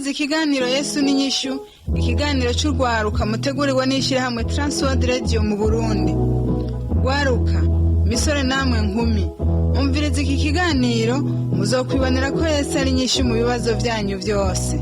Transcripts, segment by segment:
Mwumvirize ikiganiro Yesu n'inyishu, ikiganiro cy'urwaruka mutegurirwa n'ishyirahamwe Transworld Radio mu Burundi. Rwaruka, misore namwe nkumi, umvirize iki kiganiro, muzokwibonera ko Yesu ari inyishu mu bibazo byanyu byose.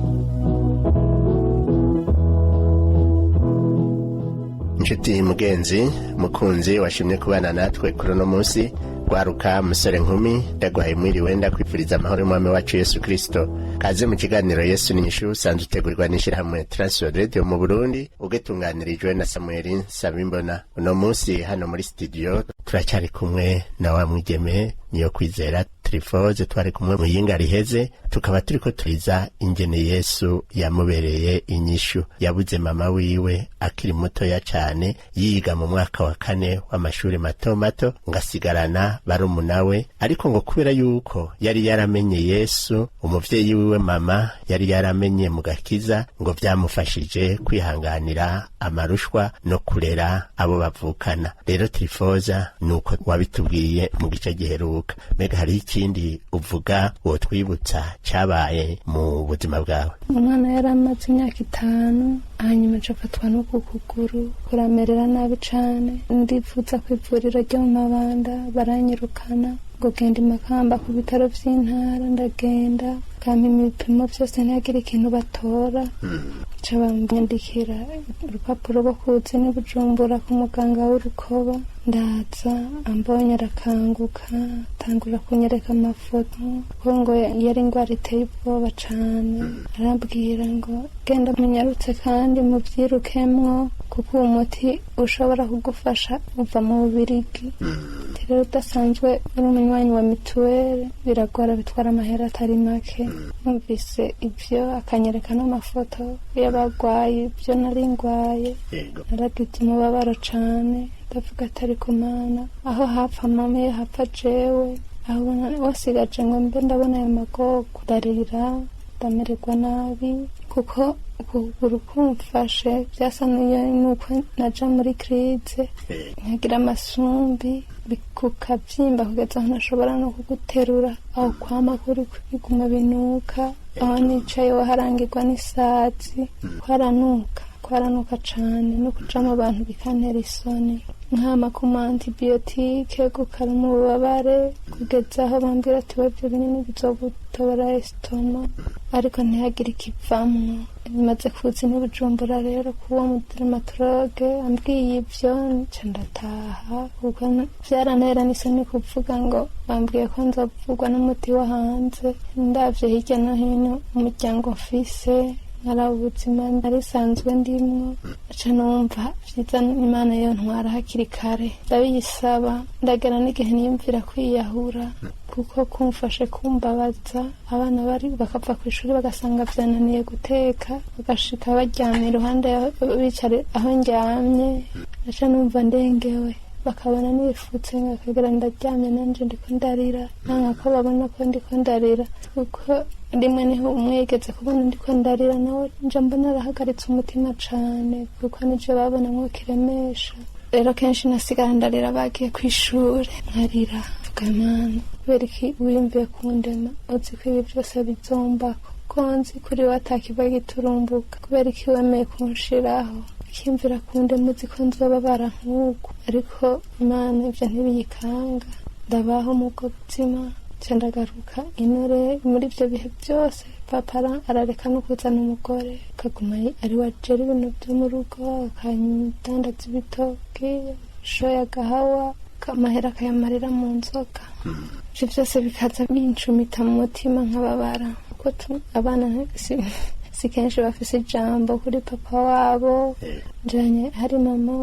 Inshuti, mugenzi, mukunzi washimye kubana natwe kuri uno munsi, rwaruka, musore, nkumi, ndaguhaye mwiriwe, ndakwifuriza amahoro y'Umwami wacu Yesu Kristo. Kaze mu kiganiro Yesu n'inyishu, usanzwe utegurirwa n'ishyirahamwe Transworld Radio mu Burundi, ugitunganirijwe na Samuel Sabimbona. Uno munsi hano muri studio turacyari kumwe na wa mwigeme Niyo Kwizera Trifoze twari kumwe mu yinga riheze, tukaba turiko turiza ingene Yesu yamubereye inyishu. Yabuze mama wiwe akiri mutoya cane, yiga mu mwaka wa kane w'amashuri mato mato, ngasigarana barumuna we. Ariko ngo kubera yuko yari yaramenye Yesu, umuvyeyi wiwe mama yari yaramenye mu gakiza, ngo vyamufashije kwihanganira amarushwa no kurera abo bavukana. Rero Trifoza, nuko wabitubwiye mu gice giheruka, mbega hariho ikindi uvuga wotwibutsa cabaye mu buzima bwawe? Umwana yari amaze imyaka 5, hanyuma afatwa n'uku kuguru kuramerera nabi cane. Ndivuza ku ivuriro ryo mu Mabanda, baranyirukana ngo genda Imakamba ku bitaro vy'intara. Ndagenda, bakampa ibipimo byose, ntihagire ikintu batora. Ca banyandikira urupapuro rwo kuza n'i Bujumbura ku muganga w'urukoba. Ndaza, ambonye arakanguka, atangura kunyereka amafoto, kuko ngo yari ingwara iteye ubwoba cane. Arambwira ngo genda munyarutse kandi muvyirukemwo, kuko uwo muti ushobora kugufasha uva mu Bubirigi. Rero udasanzwe uri umunywanyi wa mituweli, biragora, bitwara amahera atari make. Numvise ibyo, akanyereka n'amafoto y'abagwayi ibyo nari ngwaye, naragize umubabaro cane. Ndavuga atari ku Mana, aho hapfa mama iyo hapfa jewe, aho wasigaje ngo mbe ndabona ayo magorwa. Ndarira, ndamererwa nabi, kuko ukuguru kumfashe byasa nuko naja muri crise, nkagira amasumbi, kukabyimba kugeza aho ntashobora no kuguterura, aho kwama kuri kwiguma binuka, aho nicaye waharangirwa n'isazi, kwaranuka, kwaranuka cane, no kuja mu bantu bikantera isoni. Nkama ku ma antibiyotike gukaruma ububabare, kugeza aho bambwira ati ibyo binini bizogutobora estomac, ariko ntihagire ikivamwo. Bimaze kuza n'i Bujumbura rero kuwo mudermatologue ambwiye ibyo, nca ndataha, kuko vyarantera n'isoni kuvuga ngo bambwiye ko nzovurwa n'umuti wo hanze. Ndavye hirya no hino umuryango mfise, nkaraba ubuzima narisanzwe ndimwo, aca numva vyiza Imana yo ntwara hakiri kare. Ndabiyisaba, ndagera n'igihe niyumvira kwiyahura, kuko kumfashe kumbabaza. Abana bari bakava ku ishuri bagasanga vyananiye guteka, bagashika baryamye iruhande, bicara aho ndyamye, aca numva ndengewe. Bakabona nifutse nkakagira ndaryamye, nanje ndiko ndarira, nanga ko babona ko ndiko ndarira, kuko rimwe niho umwe yigeze kubona ndiko ndarira, nawe nja mbona arahagaritse umutima cane, kuko nivyo babona nko kiremesha. Rero kenshi nasigara ndarira bagiye kw'ishure, nkarira mvuga: "Mana, kubera iki wiyumviye kundema uzi ko ibi byose bizombako, ko nzi kuri we atakiva giturumbuka? Kubera iki wemeye kunshiraho, ukiyumvira kundema uzi ko nzobabara nk'uku?" Ariko Imana ibyo ntibiyikanga, ndabaho mu bwo buzima. Nca ndagaruka inore. Muri ibyo bihe byose papa arareka no kuzana umugore, akaguma ari wajera ibintu byo mu rugo, akandandaza ibitoki, shoya agahawa, amahera akayamarira mu nzoga. Ibyo byose bikaza bincumita mu mutima, nkababara, kuko abana si kenshi bafise ijambo kuri papa wabo. Njanye hari mama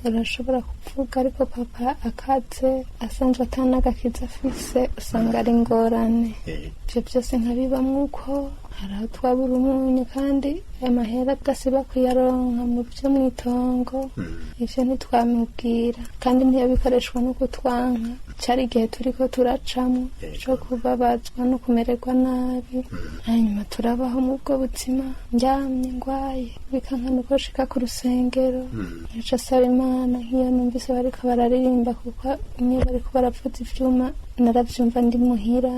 urashobora kuvuga, ariko papa akaze asanzwe atanagakiza afise, usanga ari ingorane. Ibyo byose nkabibamwo uko. Hari aho twabura umunyu, kandi amahera adasiba kuyaronka mu byo mw'itongo. Ivyo ntitwamubwira, kandi ntiyabikoreshwa no kutwanka, cari igihe turiko turacamwo co kubabazwa no kumererwa nabi. Hanyuma turabaho mu bwo buzima, ndyamye ngwaye, bikanka uko nshika ku rusengero, nkaca asaba Imana. Nk'iyo numvise bariko bararirimba, kuko niyo bariko baravuza ivyuma Naravyumva ndi muhira,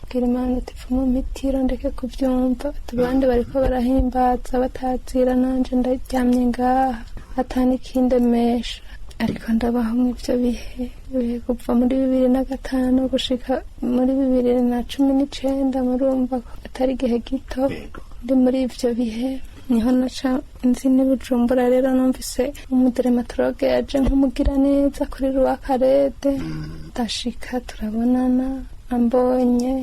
bwira Imana ati pfuma umpitiro ndeke kuvyumva. Abandi bariko barahimbaza batazira, nanje ndaryamye ngaha atanikindemesha. Ariko ndabaho mw'ivyo bihe kuva muri 2005 gushika muri 2019, murumva ko atari igihe gito. Ndi muri ivyo bihe niho naca nzi ni Bujumbura. Rero numvise umudermatologue yaje nk'umugira neza kuri Rwakarede, ndashika turabonana. Ambonye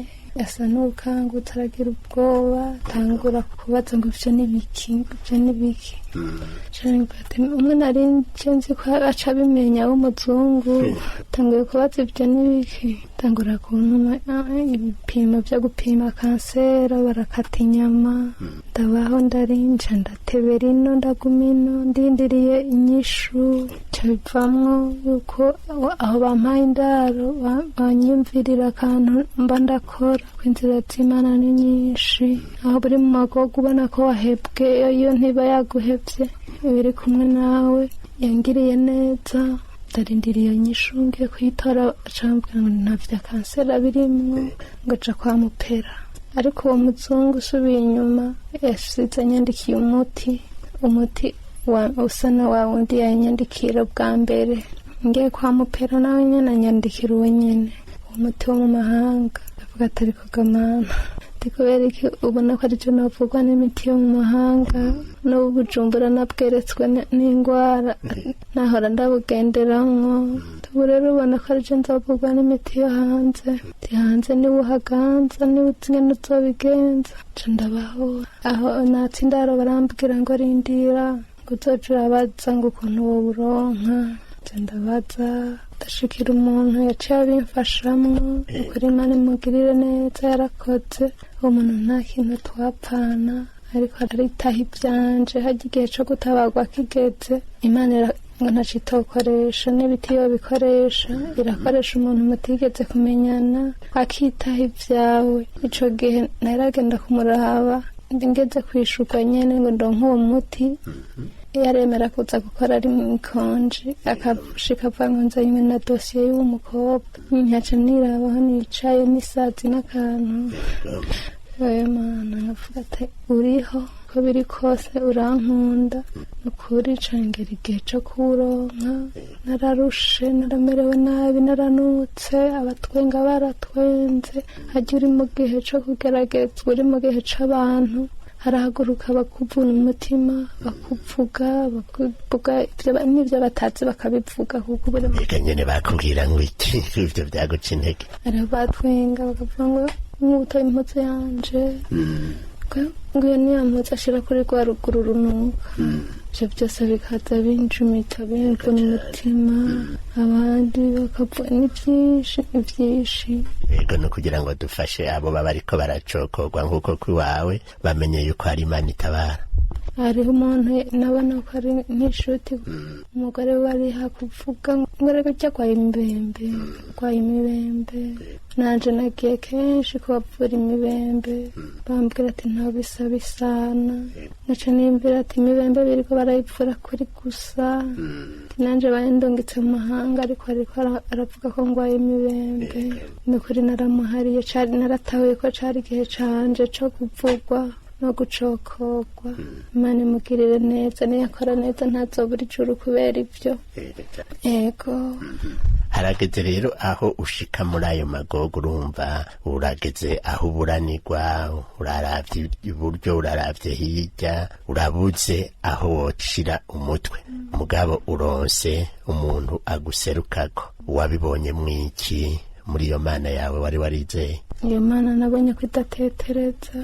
asa n'ukangutse, aragira ubwoba, atangura kubaza ngo ivyo ni biki, ivyo ni biki. Umwe nari nzi ko aca abimenya w'umuzungu, tanguye kubaza ivyo ni biki, tangura kuntuma ibipimo vyo gupima kanseri, barakata inyama. Ndabaho ndarinja, ndatebera ino, ndaguma ino ndindiriye inyishu. Nca bivamwo yuko aho bampaye indaro banyumvirira akantu mba ndakora. Ko inzira z'Imana ni nyinshi, aho buri mu magogo ubona ko wahebwe, iyo ntiba yaguhevye biri kumwe nawe, yangiriye neza. Ndarindiriye iyo nyishu, ngiye kuyitora acambwira ngo nta vya kanseri birimwo, ngo ja kwa mupera. Ariko uwo muzungu usubiye inyuma yasize anyandikiye umuti usa na wa wundi yanyandikira bwa mbere. Ngiye kwa mupera nawe nyene anyandikira uwo nyene, uwo muti wo mu mahanga. Ndavuga atari kugamana ndi kubera iki ubona ko aricyo navugwa n'imiti yo mu mahanga, n'ubu Bujumbura nabweretswe n'ingwara nahora ndabugenderamwo. Ubu rero ubona ko aricyo nzavugwa n'imiti yo hanze. Ndi hanze niwe uhaganza, niwe uzi ingene uzobigenza. Nca ndabaho aho natse indaro, barambwira ngo rindira, ngo uzoja urabaza ngo ukuntu woburonka. Nca ndabaza, ndashikira umuntu yaciye abimfashamwo. Ukuri Imana imugirire neza, yarakoze. Uwo muntu nta kintu twapfana, ariko aritaho ivyanje. Harya igihe co gutabarwa kigeze, Imana ngo ntaco itokoresha, n'ibiti yobikoresha, irakoresha umuntu mutigeze kumenyana akitaho ivyawe. Ico gihe naragenda kumuraba ngeze kwishurwa nyene ngo ndonke uwo muti, yaremera kuza gukora ari mu ikonji, akashika avuga ngo nzanywe na dosiye y'uwo mukobwa. Nkaca nirabaho nicaye n'isazi n'akantu. Oya Mana, nkavuga ati uriho, ko biri kose urankunda. Nukuri cangera igihe co kuwuronka, nararushe, naramerewe nabi, naranutse, abatwenga baratwenze. Harya uri mu gihe co kugeragezwa, uri mu gihe c'abantu harahaguruka bakuvuna umutima, bakuvuga n'ibyo batazi bakabivuga, kuko buri Mbega nyene bakubwira ngo iki ivyo vyaguca intege? Hariho batwenga bakavuga ngo nk'ubutoye impuzu yanje, ngo iyo niyo mpuzu ashira kuri rwa ruguru runuka. Ivyo byose bikaza binjumita, bimvuna umutima. Abandi bakavuga ni byinshi, ni byinshi. Yego, no kugira ngo dufashe abo baba ariko baracokorwa nk'uko kwiwawe, bamenye yuko hari Imana itabara. Hariho umuntu nabona ko ari nk'inshuti, umugore we ari hakuvuga ngo reka ujya kwa imibembe, kwa imibembe. Nanje nagiye kenshi kubavura imibembe, bambwira ati nta bisa bisana. Naca nimbwira ati imibembe biriko barayivura kuri gusa. Ati nanje bayandungitse mu mahanga, ariko aravuga ko ngwaye imibembe. Ni ukuri naramuhariye, cari naratahuye ko cari igihe canje co kuvugwa no gucokorwa. Imana imugirire neza, niyakora neza ntazobura ijuru kubera ivyo. Yego. Harageze rero aho ushika muri ayo magogo, urumva urageze aho uburanirwa, uraravye iburyo, uraravye hirya, urabuze aho wocira umutwe, mugabo uronse umuntu aguserukako. Wabibonye mwiki muri iyo Mana yawe wari warizeye? Iyo Mana nabonye ko idatetereza,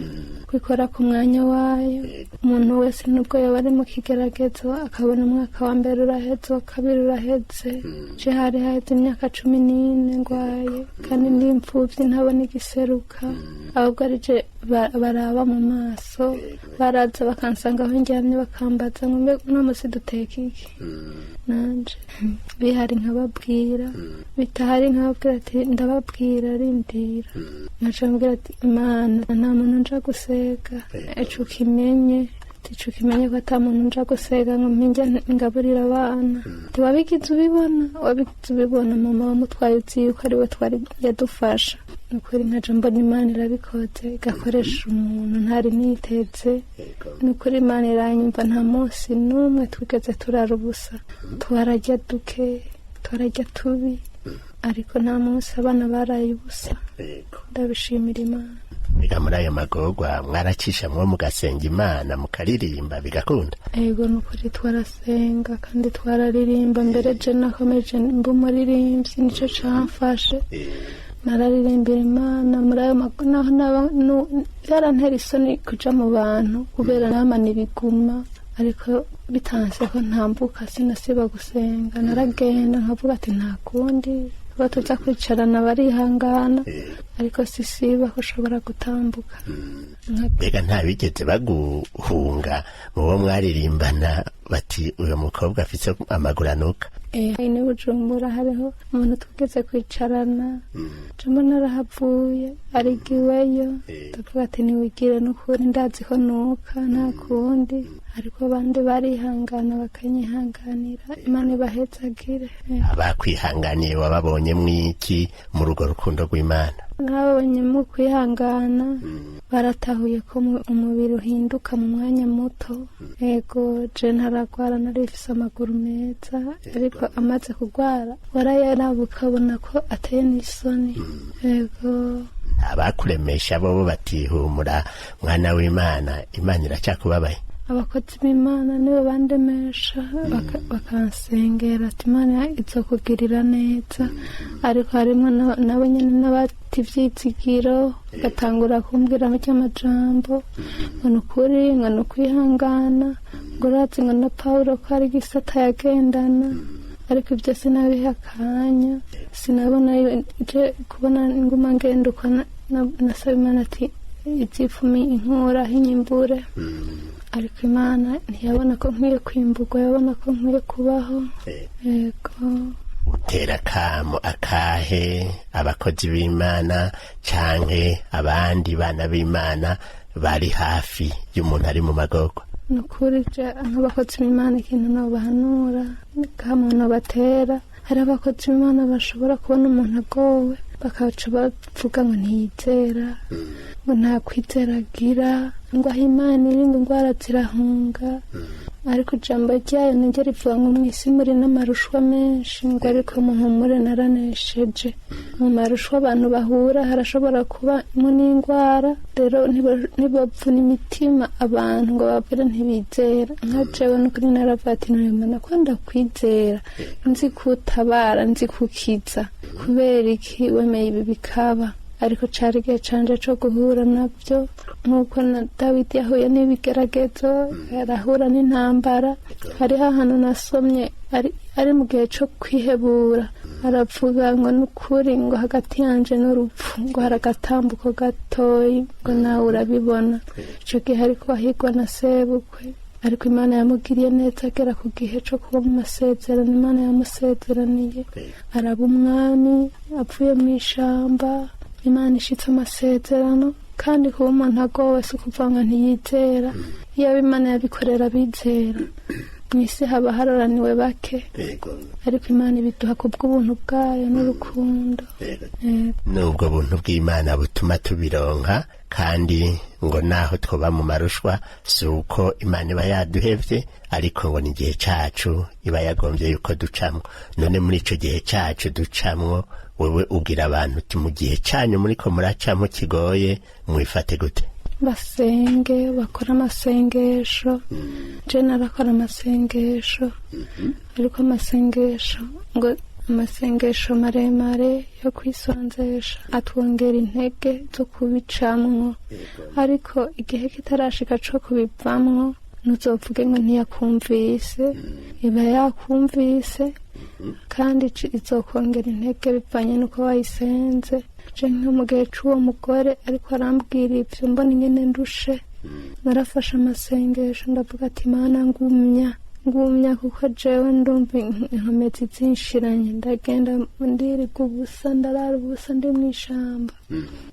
ko ikora ku mwanya wayo. Umuntu wese nubwo yaba ari mu kigeragezo, akabona umwaka wa mbere uraheze, uwa kabiri uraheze, je hari haheze imyaka 14 ngwaye, kandi ndi imfuvyi, ntabona igiseruka, ahubwo ari je baraba mu maso. Baraza bakansanga aho ndyamye, bakambaza ngo mbe uno musi duteka iki? Nanje bihari nkababwira, bitahari nkababwira ati ndababwira rindira. Nkaca mbwira ati Imana, nta muntu nja gusega, eco ukimenye. Tico kimenye ko ata muntu nja gusega ngo mpinge ngaburira abana. Ntiwabigize ubibona, wabigize ubibona mama wamutwaye uzi yuko ari we twari yadufasha. Nukuri nkaja mbona Imana irabikoze, igakoresha umuntu ntari niteze. Nukuri Imana iranyumva, nta munsi n'umwe twigeze turara ubusa. Twararya duke, twararya tubi, ariko nta munsi abana baraye ubusa. Ndabishimira Imana. Mbega muri ayo magorwa mwaracishamwo mugasenga Imana, mukaririmba bigakunda? Ego, nukuri twarasenga kandi twararirimba. Mbere je nakomeje mba umuririmbyi, nico camfashe. Nararirimbira Imana muri ayo naho byarantera isoni kuja mu bantu kubera namana ibiguma, ariko bitanse ko ntambuka sinasiba gusenga. Naragenda nkavuga ati nta kundi, tuba tuza kwicarana barihangana, ariko sisiba ko ushobora gutambuka. Mbega nta bigeze baguhunga mu bo mwaririmbana bati uyu mukobwa afise amaguru anuka? Ni Bujumbura hariho umuntu tugeze kwicarana, jamo narahavuye arigiweyo, ndavuga ati niwigire n'ukuri ndazi ko nuka nta kundi. Ariko abandi barihangana bakanyihanganira, Imana ibahezagire. Abakwihanganiye wababonye mwiki muri urwo rukundo rw'Imana? Nababonye mu kwihangana, baratahuye ko umubiri uhinduka mu mwanya muto. Ego, je ntaragwara narifise amaguru meza, ariko amaze kugwara warayaraba ukabona ko ateye n'isoni. Ego. Abakuremesha bobo batihumura mwana w'Imana, Imana iracyakubabaye? Abakozi b'Imana nibo bandemesha, bakansengera ati Imana izokugirira neza. Ariko harimwo nabo nyene n'abata ivyizigiro, batangura kumbwira amajambo ngo ni ukuri, ngo ni ukwihangana, ngo urazi ngo na Pawulo ko ari igisata yagendana. Ariko ibyo sinabiha akanya, sinabona je kubona nguma ngenda uko. Nasaba Imana ati ibyifumi inkuraho inyimbure, ariko Imana ntiyabona ko nkwiye kwimburwa, yabona ko nkwiye kubaho. Yego. Utera akamo akahe abakozi b'Imana canke abandi bana b'Imana bari hafi y'umuntu ari mu magorwa? Ni ukuri je nk'abakozi b'Imana ikintu nobahanura, kamo nobatera, hari abakozi b'Imana bashobora kubona umuntu agowe bakaca bavuga ngo ntiyizera, ngo nta kwizera agira, ngo aho Imana iri ngo indwara zirahunga. Ariko ijambo ryayo niryo rivuga ngo mw'isi muri n'amarushwa menshi, ngo ariko muhumure naranesheje. Mu marushwa abantu bahura harashobora kubamo n'indwara. Rero ntibavuna imitima abantu ngo babwire ntibizera. Nka jewe n'ukuri naravuga ati none ko ndakwizera, nzi kutabara, nzi kukiza, kubera iki wemeye ibi bikaba? Ariko cari igihe canje co guhura navyo, nk'uko na Dawidi yahuye n'ibigeragezo, arahura n'intambara. Hariho ahantu nasomye ari mu gihe co kwihebura, aravuga ngo nukuri ngo hagati yanje n'urupfu ngo hari agatambuko gatoyi, ngo nawe urabibona. Ico gihe ariko ahigwa na sebukwe, ariko Imana yamugiriye neza agera ku gihe co kuba mu masezerano Imana yamusezeraniye, araba umwami avuye mu ishamba. Imana ishitse amasezerano. Kandi kuba umuntu agowe si ukuvuga ngo ntiyizera. Iyo Imana yabikorera abizera, mu isi haba haroraniwe bake, ariko Imana ibiduha ku bw'ubuntu bwayo n'urukundo. Nubwo buntu bw'Imana butuma tubironka, kandi ngo naho twoba mu marushwa si uko Imana iba yaduhevye, ariko ngo ni igihe cacu iba yagombye yuko ducamwo. None muri ico gihe cacu ducamwo, wewe ubwira abantu uti mu gihe canyu muriko muracamwo kigoye mwifate gute? Basenge, bakore amasengesho. Je narakora amasengesho, ariko amasengesho ngo amasengesho maremare yo kwisonzesha atwongera intege zo kubicamwo, ariko igihe kitarashika co kubivamwo ntuzovuge ngo ntiyakumvise. Iba yakumvise, kandi izokongera intege bivanye n'uko wayisenze. Je nko mu gihe c'uwo mugore ariko arambwira ivyo, mbona ingene ndushe, narafashe amasengesho ndavuga ati Mana ngumya. Ngumya kuko jewe ndumva inkomezi zinshiranye, ndagenda ndiriga ubusa, ndarara ubusa, ndi mw'ishamba.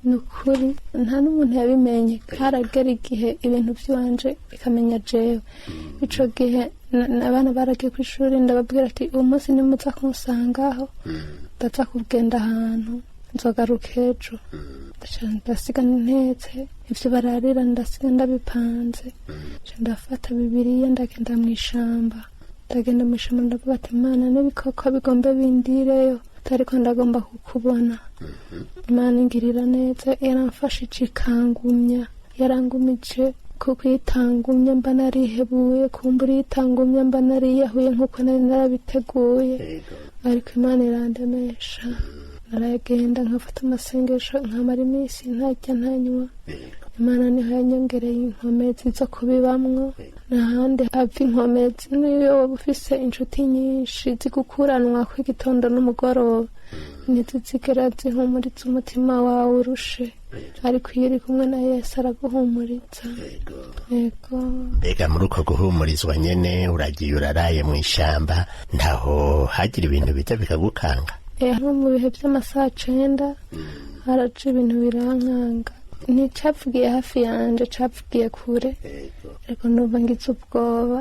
Ni ukuri nta n'umuntu yabimenye. Karagera igihe ibintu by'iwanje bikamenya jewe. Ico gihe abana baragiye kw'ishuri, ndababwira ati uwo munsi nimuza kunsangaho, ndaza kugenda ahantu, nzogaruka ejo. Ndaca ndasiga ntetse ivyo bararira, ndasiga ndabipanze. Nca ndafata Bibiliya, ndagenda mw'ishamba. Ndagenda mw'ishamba, ndavuga ati: "Imana, n'ibikoko bigombe bindireyo, ariko ndagomba kukubona." Imana ingirira neza, yaramfashije ikangumya, yarangumije, kuko iyo itangumye mba narihebuye, kumbura iyo itangumye mba nariyahuye nk'uko nari narabiteguye. Ariko Imana irandemesha. Naragenda nkafata amasengesho, nkamara iminsi ntarya ntanywa. Imana niho yanyongereye inkomezi zo kubibamwo. N'ahandi hava inkomezi. Niyo waba ufise inshuti nyinshi zigukuranwa kw'igitondo n'umugoroba, ntizizigera zihumuriza umutima wawe urushe. Ariko iyo uri kumwe na Yesu, araguhumuriza. Yego. Mbega muri uko guhumurizwa nyene, uragiye uraraye mu ishamba, ntaho hagira ibintu biza bikagukanga? Nko mu bihe by'amasaha 9 haraca ibintu birankanga. Nticavugiye hafi yanje, cavugiye kure, ariko numva ngize ubwoba.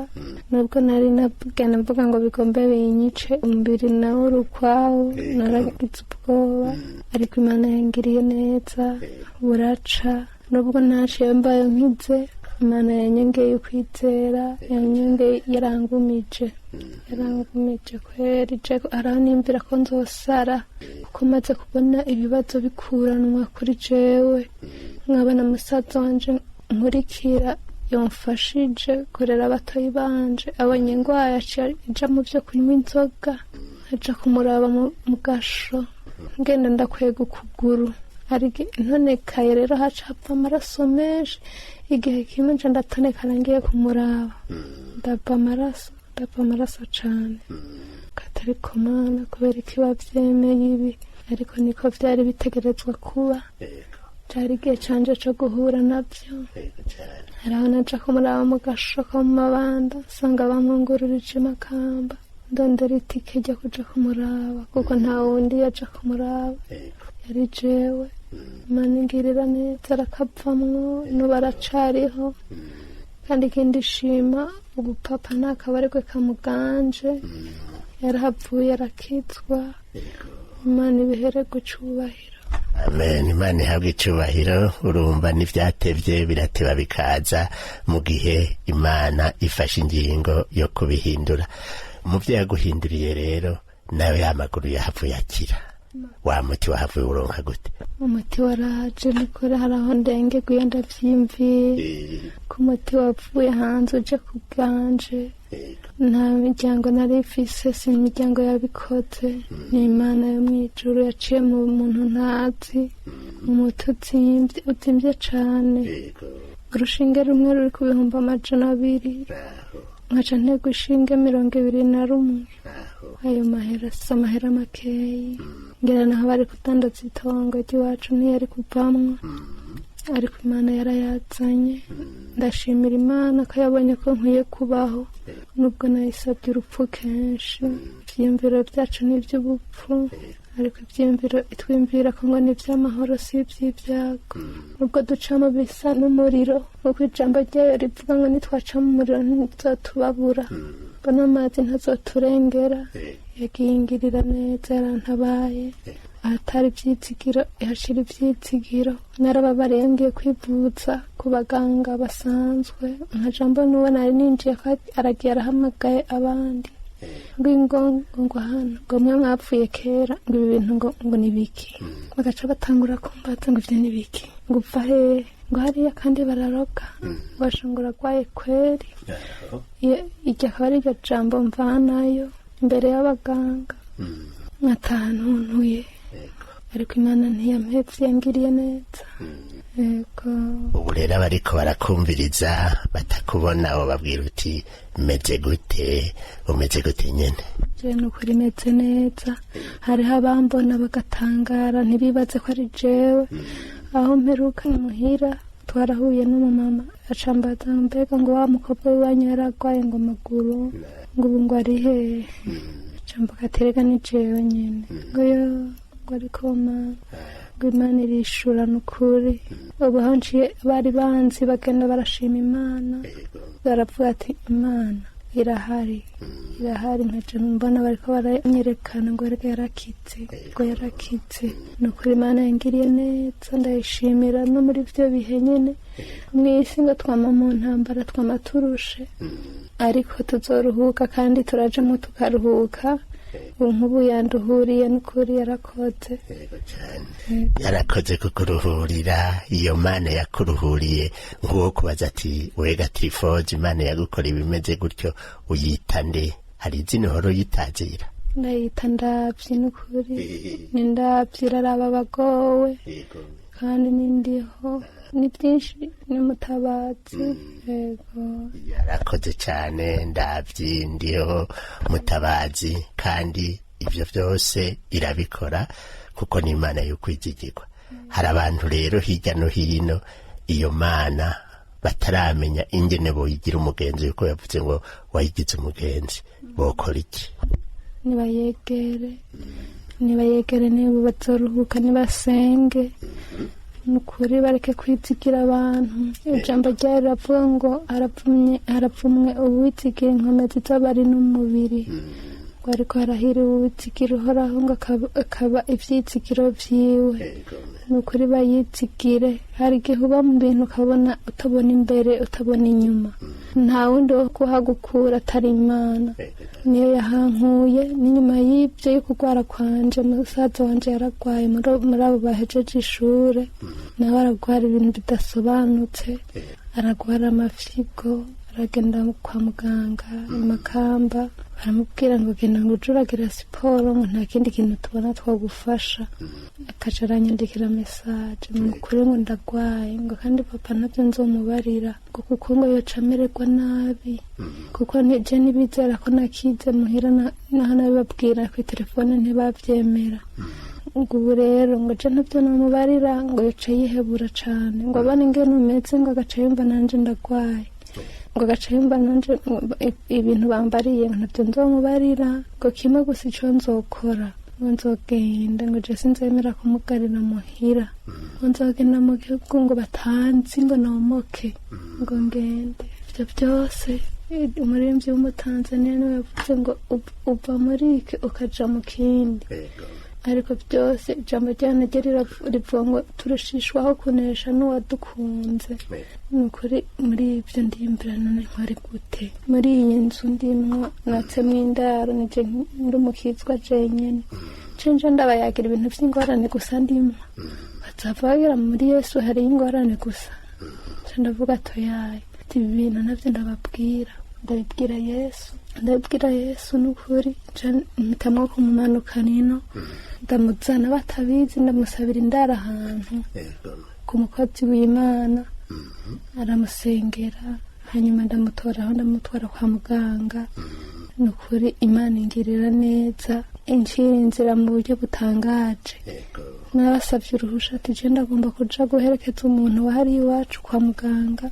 Nubwo nari nabugana mvuga ngo bigombe binyice, umubiri nawo uri ukwawo, naragize ubwoba. Ariko Imana yangiriye neza, buraca. Nubwo ntaciye mbayo nkize, Imana yanyongeye ukwizera, yanyongeye, yarangumije, yarangumije kweri. Je araho nimvira ko nzosara, kuko maze kubona ibibazo bikuranwa kuri jewe, nkabona musaza wanje nkurikira yomfashije kurera abatoyi banje abonye ingwara, aciye aja mu vyo kunywa inzoga. Aja kumuraba mu gasho, ngenda ndakwega ukuguru, ariko ntonekaye rero haca hapfa amaraso menshi. Igihe kimwe nca ndatonekara ngiye kumuraba, ndava amaraso, ndava amaraso cane. Katari komana, kubera iki bavyemeye ibi? Ariko niko vyari bitegerezwa kuba, cari igihe canje co guhura navyo. Haraho naja kumuraba mu gasho ko mu Mabanda, nsanga bamwungururije Makamba. Ndondera itike ryo kuja kumuraba, kuko nta wundi yaja kumuraba, yari jewe. Imana ingirira neza, arakavamwo, n'ubu aracariho. Kandi ikindi shima, ubu papa nta kabarigwe kamuganje, yarahavuye arakizwa. Imana ibihererwe icubahiro. Amen, Imana ihabwe icubahiro. Urumva n'ivyatevye birateba bikaza mu gihe Imana ifashe ingingo yo kubihindura. Mu vyo yaguhinduriye rero, nawe ya maguru yahavuye akira, wa muti wahavuye uronka gute? Umuti waraje nukuri. Hari aho ndengerwa iyo ndavyiyumviye ko umuti wavuye hanze uje ku bwanje. Nta miryango nari mfise, si imiryango yabikoze, ni Imana yo mw'ijuru yaciye mu muntu ntazi. Umuti uzimvye, uzimvye cane. Urushinge rumwe ruri ku 200,000, nkaca ntegwa ishinge 21. Ayo mahera si amahera makeyi. Ngira naho bari kudandaza itongo ry'iwacu, ntiyari kuvamwo, ariko Imana yarayazanye. Ndashimira Imana ko yabonye ko nkwiye kubaho, nubwo nayisabye urupfu kenshi. Ivyiyumviro byacu ni iby'ubupfu, ariko ivyiyumviro itwiyumvira ko ngo ni ivy'amahoro, si ivy'ibyago. Nubwo duca mu bisa n'umuriro, nk'uko ijambo ryayo rivuga ngo nitwaca mu muriro ntizotubabura, ngo n'amazi ntazoturengera. Yagiye ingirira neza, yarantabaye ahatari ivyizigiro, ihashira ivyizigiro. Narababariye ngiye kwivuza ku baganga basanzwe, nkaja mbona uwo nari ninjiye ko aragiye arahamagaye abandi, ngo ingo, ngo hano, ngo mwe mwapfuye kera, ngo ibi bintu ngo ni biki? Bagaca batangura kumbaza ngo ivyo ni biki, ngo upfa hehe, ngo hariya kandi bararoga, ngo ngo uragwaye kweri. Iryo akaba ari ryo jambo mvanayo imbere y'abaganga, nkataha ntuntuye. Ariko Imana ntiyampevye, yangiriye neza. Yego. Ubu rero abariko barakumviriza batakubona, babwira uti meze gute, umeze gute nyene? Je nukuri meze neza. Hariho abambona bagatangara, ntibibaze ko ari jewe. Aho mperuka muhira Twarahuye n'umumama acambaza mbega ngo wa mukobwa w'iwanyu yaragwaye ngo amaguru, ngo ubu ngo ari hehe? Cambuka ati rega ni jewe nyene. Ngo yo, ngo ariko mana, ngo Imana irishura nukuri. Ubu aho nciye bari banzi bagenda barashima Imana, baravuga ati Imana irahari, irahari. Nkaja mbona bariko baranyerekana ngo erega yarakitse, ngo yarakitse. Ni ukuri Imana yangiriye neza, ndayishimira. No muri vyo bihe nyene mw'isi ngo twama mu ntambara, twama turushe, ariko tuzoruhuka kandi turajamwo tukaruhuka. Ubu nk'ubu yanduhuriye n'ukuri, yarakoze. Yarakoze kukuruhurira. Iyo Mana yakuruhuriye, nk'uwo kubaza ati wega Tirifoze, Imana yagukora ibimeze gutyo, uyita nde? Hari izina uhora uyitazira? Ndayita Ndabyi n'ukuri. Ni Ndabyi, iraraba abagowe kandi nindiho ni byinshi, ni Mutabazi, yego. Yarakoze cyane. Ndabyi, ndiho, Mutabazi, kandi ibyo byose irabikora kuko ni Imana y'ukwizigirwa. Hari abantu rero hirya no hino iyo Mana bataramenya ingene boyigira umugenzi, yuko yavuze ngo wayigize umugenzi, bokora iki? Nibayegere, nibayegere, niba bazoruhuka, nibasenge nukuri, bareke kwizigira abantu. Ijambo ryayo riravuga ngo harapfumye, harapfumwe uwizigira inkomezi z'abari n'umubiri, ngo ariko harahiriwe uwizigira Uhoraho, ngo akaba ivyizigiro vyiwe. Ni ukuri bayizigire. Hari igihe uba mu bintu ukabona utabona imbere, utabona inyuma, nta wundi wo kuhagukura atari Imana. Niyo yahankuye. N'inyuma y'ibyo yo kurwara kwanje, musaza wanje yaragwaye muri abo bahejeje ishure, nawe aragwara ibintu bidasobanutse, aragwara amafyigo, aragenda kwa muganga i Makamba, baramubwira ngo genda ngo uje uragira siporo, ngo nta kindi kintu tubona twagufasha. Akaca aranyandikira message mu kuri ngo ndagwaye, ngo kandi papa ntabyo nzomubarira, ngo kuko ngo yoca amererwa nabi, kuko je ntibizera ko nakize muhira, naho nabibabwira kuri telefone ntibavyemera. Ngo ubu rero ngo je ntabyo nomubarira, ngo yoca yihebura cane, ngo abone ingene umeze, ngo agaca yumva nanje ndagwaye, ngo agaca yumva nanje ibintu bambariye, ngo ntabyo nzomubarira, ngo kimwe gusa ico nzokora, ngo nzogenda, ngo je sinzemera kumugarira muhira, ngo nzogenda mu gihugu ngo batanzi, ngo nomoke, ngo ngende. Ivyo byose umuririmbyi w'Umutanzaniya niwe yavuze ngo uva muri iki ukaja mu kindi, ariko byose ijambo ryayo naryo rivuga ngo turushishwaho kunesha n'uwadukunze. Ni ukuri muri ibyo ndiyumvira none nkore gute muri iyi nzu ndimwo natsemwo indaro, nije ndi umukizwa jenyene, cenje ndabayagira ibintu vy'ingorane gusa ndimwo, bazava bagira muri Yesu hariyo ingorane gusa. Nca ndavuga toyaye, ibi bintu navyo ndababwira, ndabibwira Yesu, ndabibwira Yesu n'ukuri. Nca mpitamwo kumumanuka nino, ndamuzana batabizi, ndamusabira indaro ahantu ku mukozi w'Imana, aramusengera, hanyuma ndamutoraho ndamutwara kwa muganga. Ni ukuri Imana ingirira neza, incira inzira mu buryo butangaje. Nabasabye uruhusha ati je ndagomba kuja guherekeza umuntu wahariye iwacu kwa muganga,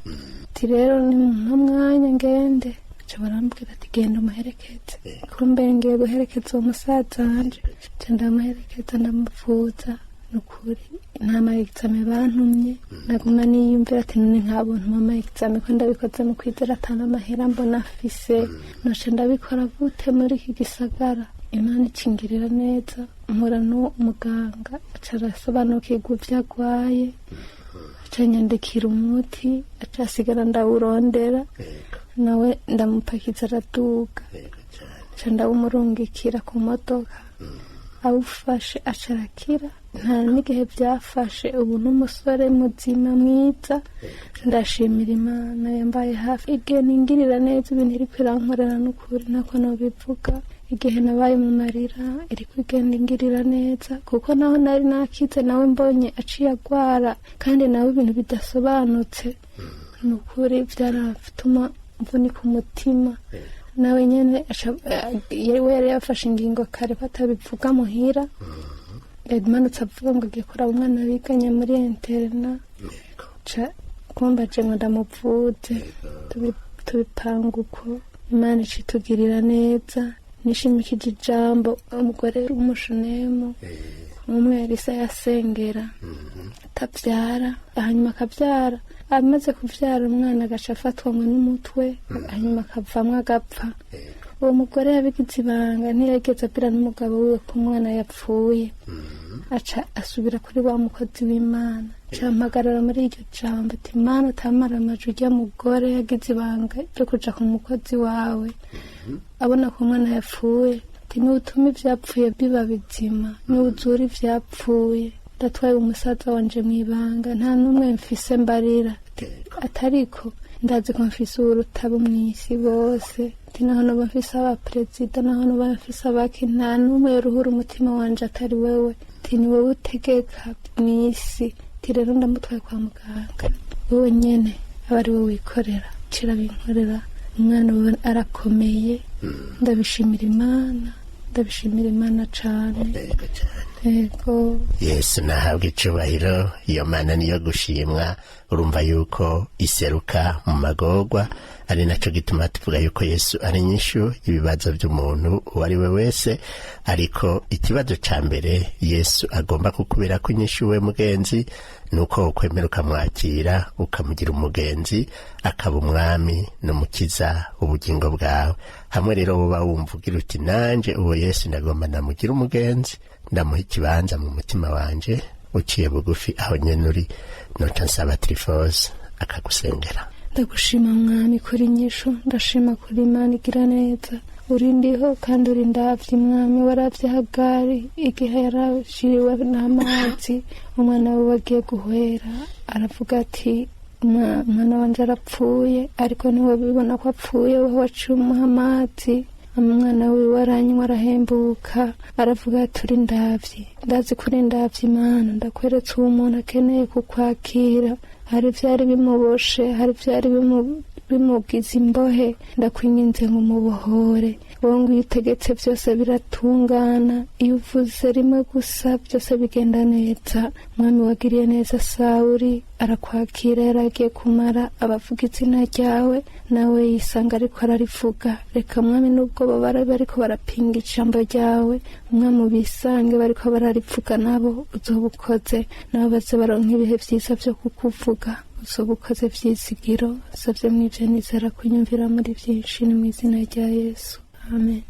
ati rero ni mwanya ngende. Baca barambwira ati genda umuherekeze. Kumbe ngiye guherekeza uwo musaza wanje, nca ndamuherekeza, ndamuvuza. Ni ukuri nta ma examen bantumye. Naguma niyumvira ati none nk'abuntu ma examen ko ndabikoze mu kwizera, atana amahera mbona afise, noce ndabikora gute muri iki gisagara? Imana ikingirira neza, mpura n'uwo muganga, aca arasobanukirwa ivyo agwaye, aca anyandikira umuti, aca asigara ndawurondera, nawe ndamupakiza araduga, aca ndawumurungikira ku modoka, awufashe aca arakira. Nta n'igihe byafashe, ubu n'umusore muzima mwiza. Ndashimira Imana yambaye hafi, igihe ningirira neza, ibintu iriko irankorera n'ukuri ntako nobivuga. Igihe nabaye mu marira, iriko igenda ingirira neza, kuko naho nari nakize, nawe mbonye aciye agwara kandi nawe ibintu bidasobanutse, ni ukuri byaratuma mvunika umutima. Nawe nyene we yari yafashe ingingo kare ko atabivuga muhira, yamanutse avuga ngo agiye kuraba umwana biganye muri internat. Ca kumbaje ngo ndamuvuze. Tubipanga uko, Imana icitugirira neza. Nishimikije ijambo umugore w'Umushunemu, umwe Elisa yasengera atabyara, hanyuma akabyara. Amaze kubyara umwana agaca afatwa ngo n'umutwe, hanyuma akavamwo agapfa. Uwo mugore yabigize ibanga, ntiyageze abwira n'umugabo wiwe ko umwana yapfuye. Aca asubira kuri wa mukozi w'Imana. Aca muri iryo jambo ati: "Mana, utamara amaju urya mugore yagize ibanga ryo kuja ku mukozi wawe, abona ko umwana yapfuye, ati nutuma ivyapfuye biba bizima, nuzura ivyapfuye. Ndatwaye umusaza wanje mw'ibanga, nta n'umwe mfise mbarira, atariko ndazi ko mfise urutabo mw'isi bose, ati naho noba mfise abaperezida, naho noba mfise abaki, nta n'umwe yoruhura umutima wanje atari wewe, ati ni wowe utegeka mw'isi, ati rero ndamutwaye kwa muganga, wowe nyene aba ari wowe wikorera." Cira binkorera, umwana ubu arakomeye. Ndabishimira Imana, ndabishimira Imana cane. Yego cyane. Yego. Yesu nahabwa icubahiro. Iyo Mana niyo gushimwa. Urumva yuko iseruka mu magorwa, ari naco gituma tuvuga yuko Yesu ari inyishu y'ibibazo by'umuntu uwo ari we wese. Ariko ikibazo ca mbere Yesu agomba kukubera ko inyishu, we mugenzi, ni uko ukwemera ukamwakira, ukamugira umugenzi, akaba umwami n'umukiza ubugingo bwawe. Hamwe rero woba wumva ugira uti: "Nanje uwo Yesu ndagomba ndamugira umugenzi, ndamuha ikibanza mu mutima wanje," uciye bugufi aho nyene uri, noca nsaba Trifose akagusengera. Ndagushima Mwami kuri inyishu, ndashima kuri Imana igira neza. Uri ndiho kandi uri ndavye, Mwami. Waravye Hagari igihe yarashiriwe n'amazi, umwana we agiye guhwera, aravuga ati: "Umwana wanje arapfuye," ariko ntiwabibona ko apfuye, wowe waciye umuha amazi, umwana wiwe aranywa, arahembuka, aravuga ati: "Uri ndavye, ndazi ko uri ndavye." Imana, ndakweretse uwo muntu akeneye kukwakira. Hari ivyari bimuboshe, hari ivyari bimugize imbohe. Ndakwinginze ngo umubohore. Wowe ngo iyo utegetse byose biratungana, iyo uvuze rimwe gusa byose bigenda neza. Mwami, wagiriye neza Sawuri arakwakira, yaragiye kumara abavuga izina ryawe, nawe yisanga ariko ararivuga. Reka Mwami, nubwo baba bariko barapinga ijambo ryawe, Mwami, bisange bariko bararivuga nabo, uzoba ukoze, nabo baze baronka ibihe vyiza vyo kukuvuga. Uzoba ukoze, vyizigiro. Savye mw'ivyo nizera kunyumvira muri vyinshi, ni mw'izina rya Yesu, amen.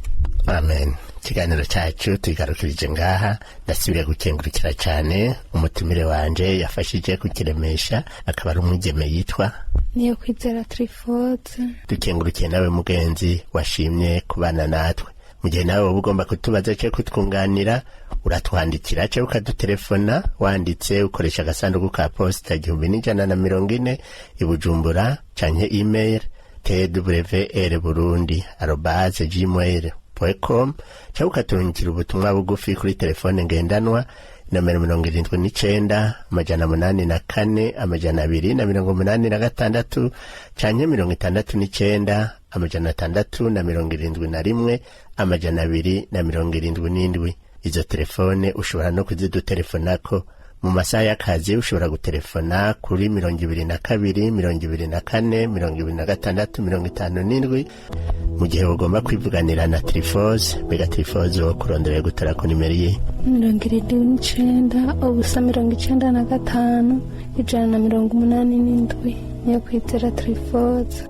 Amen. Ikiganiro cyacu tugarukirije ngaha. Ndasubire gukengurukira cyane umutumire wanje yafashije kukiremesha, akaba ari umwigeme yitwa Niyo Kwizera Trifoze. Dukengurukiye nawe mugenzi washimye kubana natwe. Mu gihe nawe woba ugomba kutubaza cyangwa kutwunganira, uratwandikira cyangwa ukadutelefona wanditse ukoresha agasanduku ka posita 1140 i Bujumbura, canke email twr burundi@gmail.com, cyangwa ukaturungikira ubutumwa bugufi kuri telefone ngendanwa nomero 79 804 286, canke 69 671 277. Izo telefone ushobora no kuzidutelefonako mu masaha y'akazi. Ushobora gutelefona kuri 22 24 26 57. Mu gihe ugomba kwivuganira na Trifose, mbega Trifose, wo kurondera gutara ku nimero ye? 79 0 95 187. Niyo Kwizera Trifoze.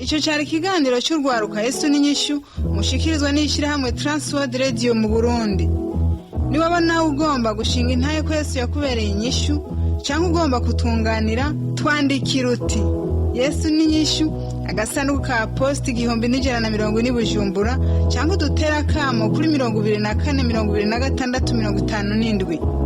Icyo cyari ikiganiro cy'urwaruka Yesu n'inyishu, mushikirizwa n'ishyirahamwe Transworld Radio mu Burundi. Niwaba nawe ugomba gushinga intahe ko Yesu yakubereye inyishu, cyangwa ugomba kutunganira, twandikira uti: "Yesu n'inyishu, agasanduku ka posita 1140 Bujumbura," cyangwa udutere akamo kuri 24 26 57.